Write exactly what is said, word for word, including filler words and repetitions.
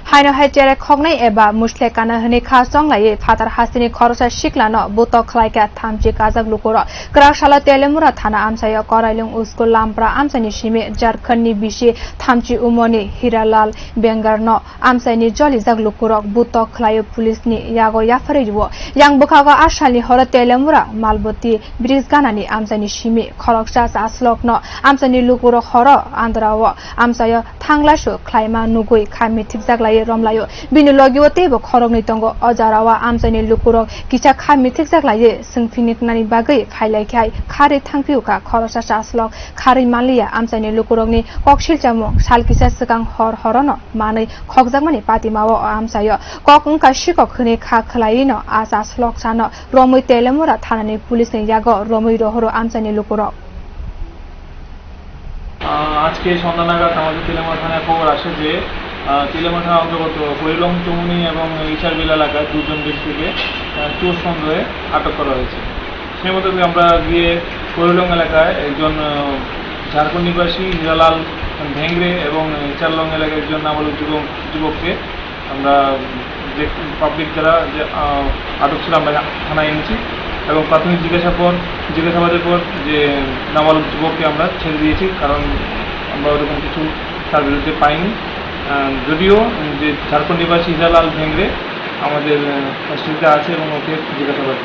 Haino hai cherek khoknai eba musle kana hwnwi kha chonglaiwi phatar hasteni khoroksa siklano butok khlaikha thamchi kajak lukurok. Kwrak salo Telemura thana amchaio Korailung Uskul Lampra amchaini simi Jharkhandni bisi thamchi umoni Hiralal Bengarno amchaini jolijak lukurok butok khlaio police ni yago yapharwi rwo. Yang bwkhago asalni horo Telemura Malboti bridge ganani amchaini simi khoroksa chaslokno amchaini lukurok horo andrao amchaio thanglaisu khlaima nugwi kha mithikjak laiwi romlaio. Bini logio teibo khoroknwi tongo. O jarao amchaini lukurok kisa kha mithikjak laiwi swngphiniknani bagwi phailaikhai kharwi thangphiyukha khoroksa chaslok kharwi manliya. Amchaini lukurokni koksilchamung sal kisa swkang hor horono manwi khokjakmani patimao o amchaio kok wngkha sikok hwnwi kha khwlaiwino a chaslok sano romwi Telemura thanani police ni yago romwi rohoro amchaini lukurok. আহ, আজকে সন্ধ্যা নাগাদ আমাদের তেলেমারা থানায় খবর আসে যে, আহ, তেলেমারা থানার অন্তর্গত কৈলং চৌমুহনী এবং ইচারবিল এলাকায় দুজন ব্যক্তিকে, আহ, চোর সন্দেহে আটক করা হয়েছে। সেই মতো আমরা গিয়ে কৈলং এলাকায় একজন, আহ, ঝাড়খণ্ড নিবাসী হীরালাল ভেংরে এবং ইচারলং এলাকার একজন নাবালক যুবক, যুবককে আমরা যে পাবলিক যারা যে, আহ, আটক ছিল, আমরা থানায় এনেছি এবং প্রাথমিক জিজ্ঞাসার পর, জিজ্ঞাসাবাদের পর যে নাবালক যুবককে আমরা ছেড়ে দিয়েছি, কারণ আমরা ওরকম কিছু তার বিরুদ্ধে পাইনি। আহ, যদিও যে ঝাড়খণ্ড নিবাসী হীরালাল ভেংরে আমাদের, আহ, কাস্টডিতে আছে এবং ওকে জিজ্ঞাসাবাদ